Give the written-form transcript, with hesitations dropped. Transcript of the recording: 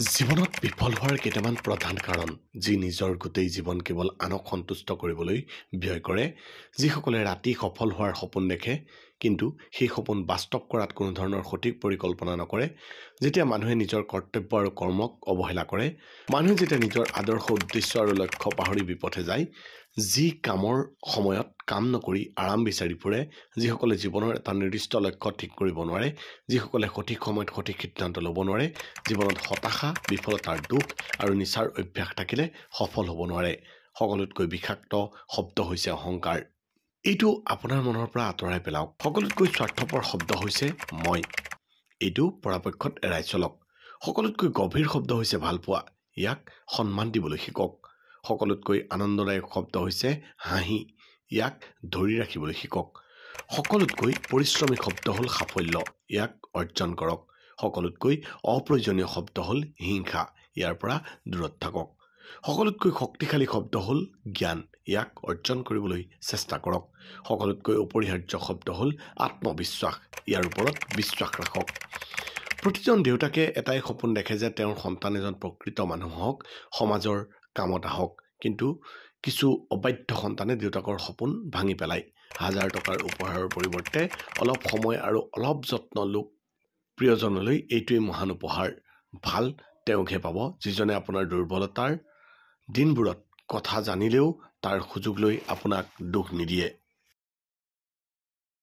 জীৱনত বিফল হোৱাৰ কেইটামান প্ৰধান কাৰণ, যি নিজৰ গোটেই জীৱন কেৱল আনক সন্তুষ্ট কৰিবলৈ ব্যয় কৰে, যিসকলে ৰাতি সফল হোৱাৰ সপোন দেখে কিন্তু সেই সপোন বাস্তৱ কৰাত কোনো ধৰণৰ সঠিক পৰিকল্পনা নকৰে, যেতিয়া মানুহে নিজৰ কৰ্তব্য আৰু কৰ্মক অৱহেলা কৰে, মানুহে যেতিয়া নিজৰ আদৰ্শ, উদ্দেশ্য আৰু লক্ষ্য পাহৰি বিপথে যায়, যি কামৰ সময়ত কাম নকৰি আৰাম বিচাৰি ফুৰে, যিসকলে জীৱনৰ এটা নিৰ্দিষ্ট লক্ষ্য ঠিক কৰিব নোৱাৰে, যিসকলে সঠিক সময়ত সঠিক সিদ্ধান্ত ল'ব নোৱাৰে, জীৱনত হতাশা, বিফলতাৰ দুখ আৰু নিচাৰ অভ্যাস থাকিলে সফল হ'ব নোৱাৰে। সকলোতকৈ বিষাক্ত শব্দ হৈছে অহংকাৰ। এইটো আপোনাৰ মনৰ পৰা আঁতৰাই পেলাওক। সকলোতকৈ স্বাৰ্থপৰ শব্দ হৈছে মই। এইটো পৰাপক্ষত এৰাই চলক। সকলোতকৈ গভীৰ শব্দ হৈছে ভালপোৱা। ইয়াক সন্মান দিবলৈ শিকক। সকলোতকৈ আনন্দদায়ক শব্দ হৈছে হাঁহি। ইয়াক ধৰি ৰাখিবলৈ শিকক। সকলোতকৈ পৰিশ্ৰমী শব্দ হ'ল সাফল্য। ইয়াক অৰ্জন কৰক। সকলোতকৈ অপ্ৰয়োজনীয় শব্দ হ'ল হিংসা। ইয়াৰ পৰা দূৰত থাকক। সকলোতকৈ শক্তিশালী শব্দ হ'ল জ্ঞান। ইয়াক অৰ্জন কৰিবলৈ চেষ্টা কৰক। সকলোতকৈ অপৰিহাৰ্য শব্দ হ'ল আত্মবিশ্বাস। ইয়াৰ ওপৰত বিশ্বাস ৰাখক। প্ৰতিজন দেউতাকে এটাই সপোন দেখে যে তেওঁৰ সন্তান এজন প্ৰকৃত মানুহ হওক, সমাজৰ কামত আহক। কিন্তু কিছু অবাধ্য সন্তানে দেউতাকৰ সপোন ভাঙি পেলায়। হাজাৰ টকাৰ উপহাৰৰ পৰিৱৰ্তে অলপ সময় আৰু অলপ যত্ন লোক প্ৰিয়জনলৈ এইটোৱেই মহান উপহাৰ। ভাল তেওঁকহে পাব যিজনে আপোনাৰ দুৰ্বলতাৰ দিনবোৰত কথা জানিলেও তাৰ সুযোগ লৈ আপোনাক দুখ নিদিয়ে।